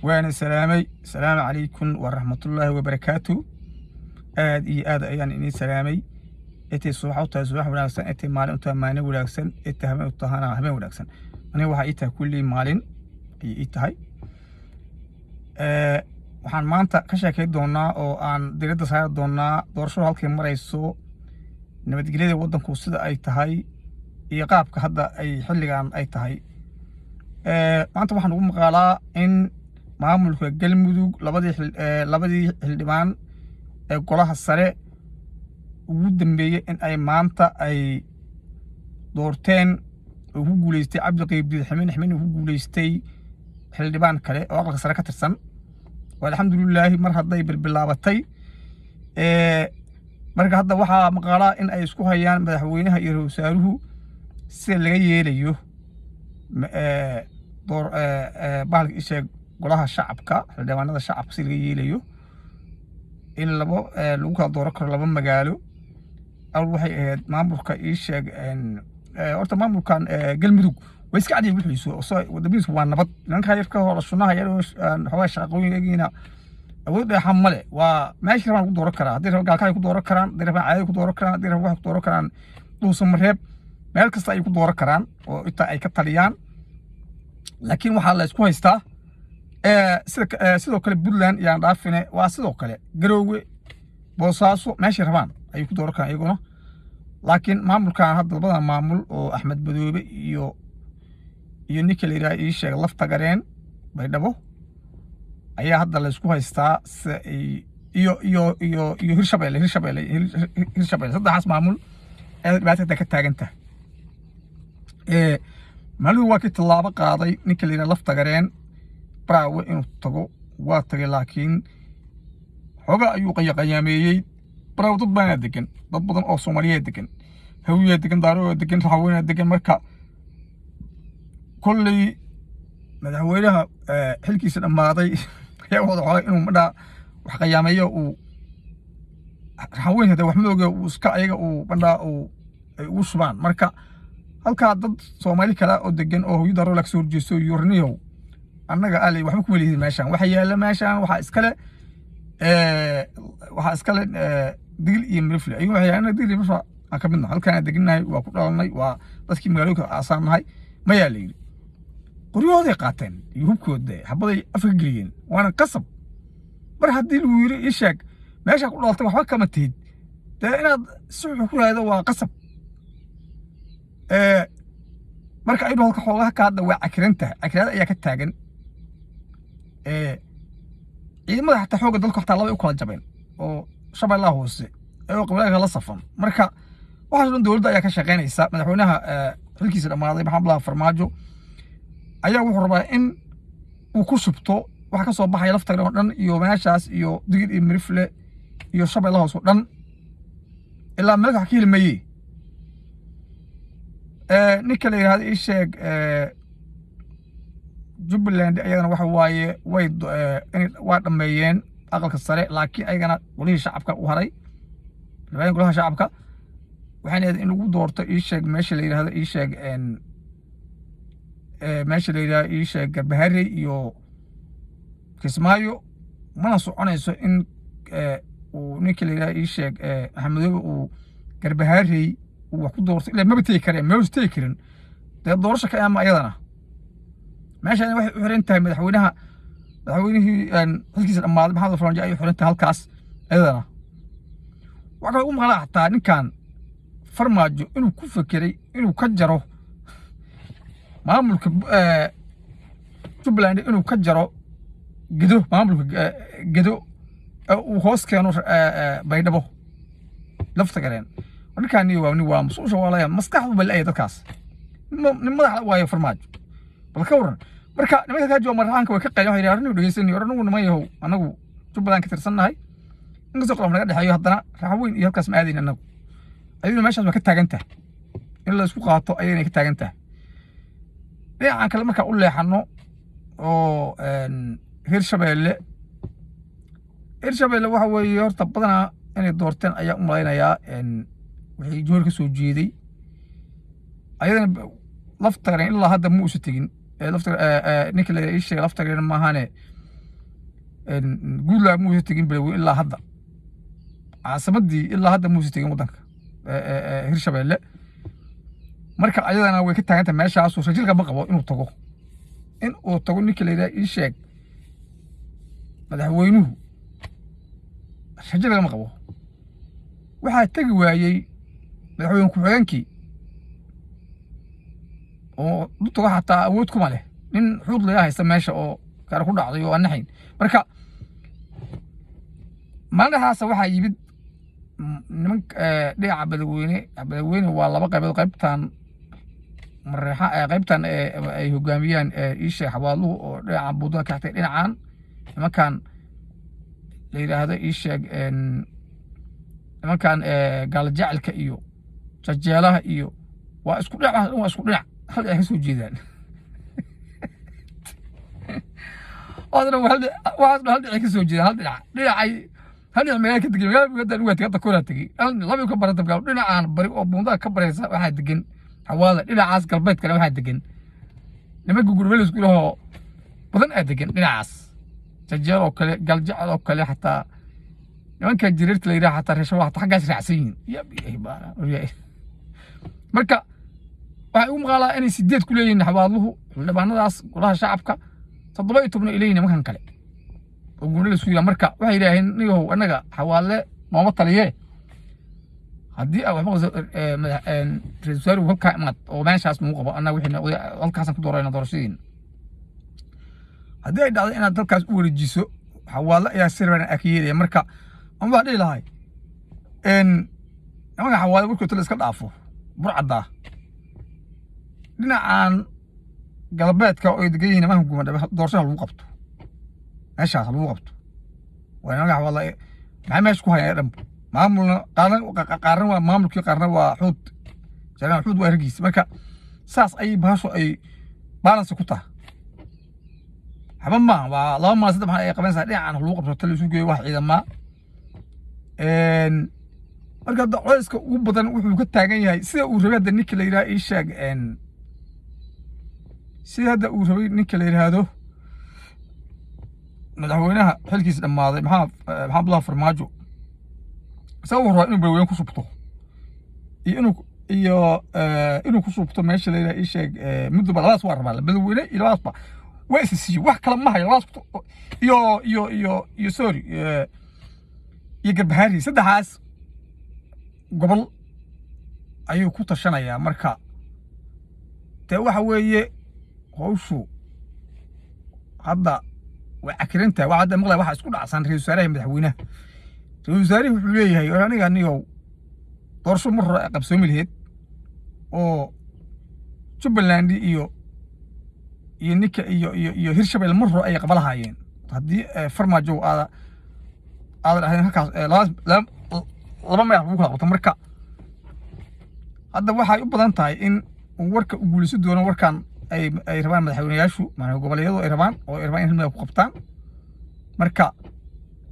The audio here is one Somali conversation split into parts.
Waana salaamay. Asalaamu calaykum waraxmatullaahi wabarakaatu. Aad iyo aad ayaan idin salaamay. Intay subax u tahay, subax wanaagsan. Intay maalin u tahay, maalin wanaagsan. Intay habeen u tahana, habeen wanaagsan. Aniga waxaa ii tahay kullii maalin ayay ii tahay. Waxaan maanta ka sheekay doonaa oo aan diiradda saari doonaa doorashadu halkay marayso, nabadgelyada waddanku sida ay tahay iyo qaabka hadda ay xilligan ay tahay. Maanta waxaan ugu maqaalaa in maamulka Galmudug labadii xildhibaan ee golaha sare ugu dambeeyey in ay maanta ay doorteen oo ku guuleystay Cabdi Qaybdiid Ximin. Ximin uu ku guuleystay xildhibaan kale oo aqalka sare ka tirsan. Waa alxamdulilaahi mar hadday bilbilaabatay. Marka hadda waxaa maqaalaa in ay isku hayaan madaxweynaha iyo ra-iisul wasaaruhu sida laga yeelayo door bahalka isheeg golaha shacabka, xildhibaanada shacabka si laga yeelayo, in labo lagu kala dooran karo laba magaalo. Awal waxay ahayd maamulka ii sheeg horta maamulkan Galmudug way iska cadyahay wixiisu, wadamadiisu waa nabad. Nimanka yarka hore sunnaha yar xoogaa shaqooyin egiina awood dheexa male. Waa meesha rabaan lagu dooran karaa. Haddii rabaan Gaalkacay ku dooran karaan, haddii rabaan Caadi ku dooran karaan, haddii rabaan waxay ku dooran karaan Dhuusamareeb, meel kasta ay ku dooran karaan oo inta ay ka taliyaan. Laakiin waxaa la isku haystaa sida sidoo kale Puntland yaan dhaafine, waa sidoo kale Garoowe, Boosaaso, meeshay rabaan ayay ku dooran karaan iyaguna. Laakiin maamulkan hadda labada maamul oo Axmed Madoobe iyo ninka la yidhaha ii sheeg Laftagareen Baydhabo ayaa hadda la isku haystaa sida ay iyo Hirshabelle, saddexaas maamul ayaa dhibaata hadda ka taagan tahay. Maalidu waa kii tallaabo qaaday ninka la yidhaha Laftagareen Braawe inuu tago, waa tagay, laakiin xoogaa ayuu qayaqayaameeyey. Braawe dad baana degan, dad badan oo Soomaaliyeed degan, Hawiyaa degan, Daaroo degan, Raxaweyna degan. Marka kolley madaxweynaha xilkiisa dhammaaday ayaa wada xoogaa inuu madhaa wax qayaameeyo, uu Raxaweyn hade wax ma oge, uu iska ayaga uu bandhaa uu ay ugu shubaan. Marka halkaa dad Soomaali kale oo degan oo Hawiyo, Daaroo laga soo horjeesto yorniyow annaga aley waxba kuma lihid meeshan, waxa yaalla meeshan waxaa iskale Digil iyo Mirifle. Ayuu waxay annaga Digil iyo Mirifle aan ka midna, halkaan degannahay, waa ku dhalanay, waa dadkii magaalooyinka aasaan nahay mayaa la yidhi. Qoryahooday qaateen iyo hubkooda, xabaday afka geliyeen, waana qasab. Mar haddii lagu yidhi ii sheeg meeshaa ku dhalatay waxba kama tihid, dee inaad si wuxuu ku raado waa qasab. Marka ayadu halka xoogaha ka hadda waa cakiran tahay, cakiraad ayaa ka taagan. Ciidamada xataa xoogga dalku xataa labay u kala jabeen oo Shabeellaha Hoose oo qabiilka la safan. Marka waxaas dhan dowladda ayaa ka shaqaynaysa. Madaxweynaha xilkiisa dhammaaday Maxamed Abdullahi Farmaajo ayaa wuxuu rabaa in uu ku shubto waxa ka soo baxaya Laftagan oo dhan iyo meeshaas iyo Digil iyo Mirifle iyo Shabeellaha Hoose oo dhan, ilaa meel wax ka heli maye. Ninka la yidhahdo ii sheeg Jubbaland ayagana waxa waaye way waa dhammeeyeen aqalka sare, laakiin ayagana golihii shacabka u haray. Labadan golaha shacabka waxayna ahayd in lagu doorto ii sheeg meesha la yidhahdo ii sheeg meesha la yidhahdo ii sheeg Garbaharey iyo Kismaayo. Mana soconayso in uu ninka la yidhahdo ii sheeg Axmedoobe uu Garbaharey uu wax ku doorto, ilaa maba tegi kareen, maba tegi karin. Dee doorasho ka ama ayadana meeshaan waxay u xiran tahay madaxweynaha, madaxweynihii xilkiisa dhammaaday Maxamed Farmaajo ayay u xiran tahay halkaas. Ayadana waxaa kaloo ugu maqlaa xataa ninkan Farmaajo inuu ku fekeray inuu ka jaro maamulka Jubbaland, inuu ka jaro Gedo, maamulka Gedo uu hoos keeno Baydhabo. Lafta gareen ninkaani waa nin waa masuusha waalaya, maskaxdu bal ay dadkaas nin madax waayo Farmaajo. Bal ka waran marka nimanka kaa jooga Marraxaanka way ka qayleen, waxay yidhahdeen anigu dhegeysanay hore, anagu niman yahow, anagu Jubbaland ka tirsannahay, inkastoo qolof naga dhexeeyo, haddana Raxweyn iyo halkaas ma aadayn anagu. Ayaduna meeshaas waa ka taagan tahay in la isku qaato, ayayna ka taagan tahay. Dhinacan kale markaa u leexano oo Hirshabeelle, Hirshabeelle waxa weeye horta badanaa inay doorteen ayaa u malaynayaa wixii Joor ka soo jeeday. Ayadana Laftagareen ilaa hadda ma uusa tegin. Ninka la ii sheegay Laftagareen maahane. Guudlaa muusa tegin Beledweyne ilaa hadda, caasimadii ilaa hadda muusa tegin waddanka Hirshabeelle. Marka ayadana way ka taagantahay meeshaasu. Rajilka ma qabo inuu tago ninka la yidhaha ii sheeg madaxweynuhu, rajo lagama qabo. Waxaa tegi waayey madaxweyne ku-xigeenkii oo du tago, xataa awood kuma leh, nin xuud laga haysta meesha oo gaar ku dhacday oo aan naxayn. Marka maalin dhexdaasa waxaa yimid niman dhinaca Beledweyne. Beledweyne waa laba qaybood: qaybtan Mareexa, qaybtan ay hogaamiyaan ii sheeg Xawaaluhu oo dhinaca Buundada ka xigtay, dhinacan nimankan la yidhaahdo ii sheeg nimankan Gaaljacelka iyo Jajeelaha iyo waa isku dhinac, waa isku dhinac, hal dhinac ka soo jeedaan. Waxaas dhan hal dhinac ka soo jeedaan, hal dhinac, dhinacay hal dhinac magaala ka degan. Magaalada hadda anigu waa tegay, hadda koraa tegey, laba ka barata magaalo. Dhinacaan bari oo Buundada ka baraysa waxaa degan Xawaala, dhinacaas galbeedkana waxaa degan nimanka Gurmel isku lahoo badan aa degan, dhinacaas Jajeel oo kale, Galjecel oo kale, xataa nimanka Jireerta la yidhaha, xataa reesha xataa xaggaas raacsan yihiin. Marka waxay ugu maqaalaa inay 8 ku leeyihiin Xawaadluhu xildhibaanadaas golaha shacabka, 17 ay leeyihiin nimankan kale oo Gurmel isku yidhaha. Marka waxay yidhaaheen, niyahow, annaga Xawaadle nooma taliyee, haddii aa waxba ra-iisul wasaaruhu halkaa imaad oo meeshaas nagu qabo, annaga wixii noqday halkaasaan ku doorayna doorashadiina. Haddii ay dhacdo inaad dalkaas u wareejiso Xawaadle ayaa si rabaan aa ka yeelaya. Marka ama baa dhihi lahay nimanka Xawaadle warkood la iska dhaafo burcaddaa dhinacan galbeedka oo ay degan yihiin nimanka Gumadhabe, doorashada lagu qabto meeshaas, lagu qabto. Waa nimanka Xawaadle maxay meesha ku hayaan dhanba? Maamulna qaarna, qaarna waa maamulkii, qaarna waa xuud jaran, xuud waa ergiis. Marka saas ayay bahashu ay balance ku tahay. Waxba maaha, waa 2 maalin, 3 maalin ay qabanaysaa dhinacan lagu qabto, tal isu geeyo wax ciidamaa. Marka hadda culayska ugu badan wuxuu ka taagan yahay sida uu rabay hadda ninka la yidhaha ii sheeg sida hadda uu rabay ninka la yidhaahdo madaxweynaha xilkiisa dhammaaday, Maxamed Abdullahi Farmaajo. Isaga wuxuu rabaa inuu Beledweyne ku shubto iyo inuu ku shubto meesha la yidhaha ii sheeg Mudugba. Labadaas waa rabaa, Beledweyne iyo labadaasba waa isa siiyey, wax kale ma hayo. Labadaas iyo sorry, iyo Garbahaari, saddexaas gobol ayuu ku tashanayaa. Marka dee waxa weeye hawshu hadda way cakiran tahay. Waxa hadda maqlaya waxaa isku dhacsan ra-isul wasaaraha, madaxweynaha. Ra-isul wasaarihi wuxuu leeyahay, war aniga anigow doorasho mar hore ay qabsoomi lahayd oo Jubbaland iyo ninka iyo Hirshabelle mar hore ay qaba lahaayeen haddii Farmaajo aada ahayn halkaas labadaas laba meel lagu kala qabto. Marka hadda waxay u badan tahay in uu warka u guulaysan doono warkan ay rabaan madaxweyneyaashu, maamul goboleedyadu ay rabaan oo ay rabaan in hal meel ku qabtaan. Marka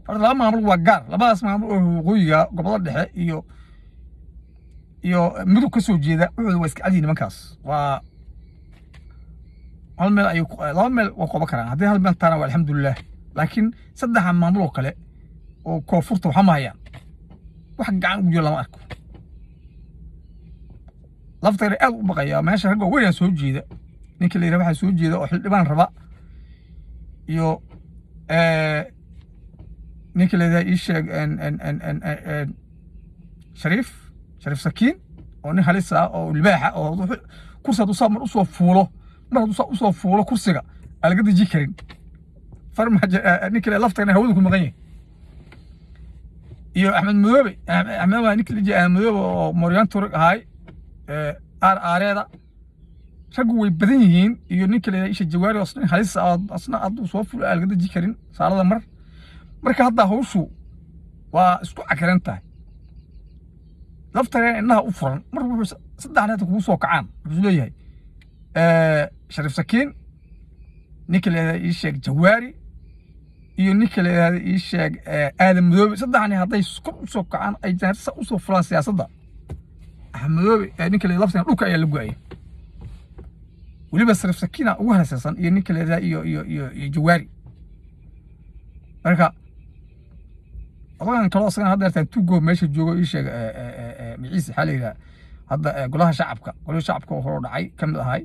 horta laba maamul waa gaar, labadaas maamul oo waqooyiga, gobolada dhexe iyo Mudug ka soo jeeda, wuxuu waa iska cadyihin nimankaas. Waa hal meel ayay laba meel waa qaban karaan. Haddii hal meel taana waa alxamdulilah, laakiin saddexa maamul oo kale oo koonfurta waxa ma hayaan, wax gacan ugu jiro lama arko. Laftayda aad u baqaya meesha ragga weynaa soo jeeda, ninka la yidhaha waxaa soo jeeda oo xildhibaan raba iyo ninka la yidhaha ii sheeg Shariif Sakiin oo nin halis ah oo libaaxa oo kursi hadduu saa mar usoo fuulo, mar hadduu saa usoo fuulo kursiga aan laga deji karin. Farmaajo ninka la laftagna hawadu ku maqan yahay iyo Axmed Madoobe. Axmed waa ninka la jiray, Axmed Madoobe oo Moryaan Turug ahaay aar aareeda. Raggu way badan yihiin iyo ninka la isha Jawaari oo isna halis ah, asna hadduu soo fulo aan laga deji karin saalada mar. Marka hadda hawshu waa isku cakiran tahay. Laftagana indhaha u furan mar wuxuu saddex neeta kugu soo kacaan wuxuu leeyahay Shariif Sakiin, ninka la yidhahda ii sheeg Jawaari iyo ninka la yidhahda ii sheeg Aadan Madoobe. Saddexni hadday kor usoo kacaan, ay jaansa usoo fulaan siyaasadda, Axmed Madoobe, ninka la yidhahda laftagana dhulka ayaa la go'aya. Weliba Shariif Sakiina ugu hareeraysan iyo ninka la yidhahda iyo Jawaari. Marka odagan kaloo isagana hadda yartaan tugo meesha joogo, ii sheeg magaciisa, waxaa la yidhaha hadda golaha shacabka, golaha shacabka oo hore u dhacay ka mid ahay,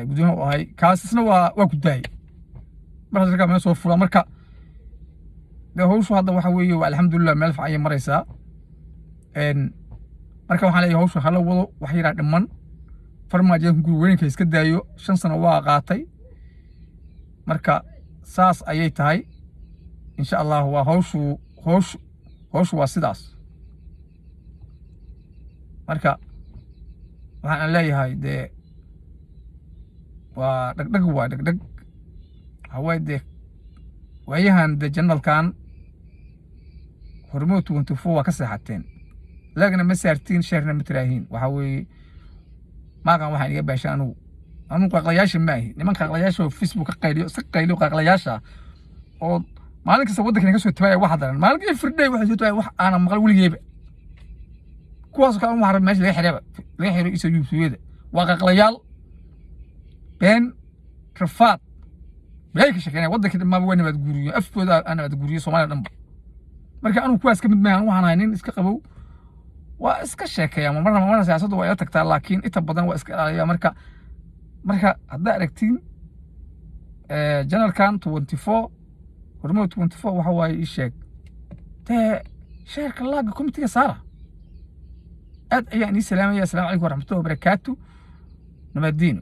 gudoomiyaha u ahay, kaas isna waa ku daayay mar hadda meel soo fula. Marka dee hawshu hadda waxa weeye waa alxamdulilah, meel fiican ayay maraysaa. Marka waxaan leeyahay hawshu hala wado, wax yaraa dhiman. Farmaajo guri weynka iska daayo, 5 sano waa qaatay. Marka saas ayay tahay, insha Allah. Waa hawshu, hawshu waa sidaas. Marka waxaan leeyahay dee waa dhegdheg, waa dhegdheg. Waxaa waaye dee waayahan dee channelkan Hormood 24 waa ka seexateen, like-na ma saartiin, share-na ma tiraahiin. Waxaa weeye maaqan waxaan iga baashay. Anugu qaaqlayaasha ma ahi, nimanka qaaqlayaasha oo Facebook ka qayliyo, iska qayliyo, qaaqlayaasha oo maalin kasta waddankan ka soo tabaaya waxa daran, maalin every day waxay soo tabaaya wax aanan maqal weligeeba. Kuwaas kale waxaa raba meesha laga xiraba, laga xiro isa YouTube-yada. Waa qaaqlayaal, been, rafaad balay ka sheekeynaya. Waddanka dhammaaba waa nabaad guuriyo, afkooda aa nabaad guuriyo Soomaaliya dhanba. Marka anugu kuwaas ka mid maahan, waxaan ahay nin iska qabow, waa iska sheekeeya marna marna. Siyaasaddu waa ila tagtaa, laakiin inta badan waa iska ilaaliya. Marka haddaa aragtiin channelkan 24, Hormood 24, waxa waaye ii sheeg dee share-ka, like-ga, comment-iga saara. Aad ayaan ii salaamaya. Asalamu calaykum waraxmatullahi wabarakaatu. Nabadiino.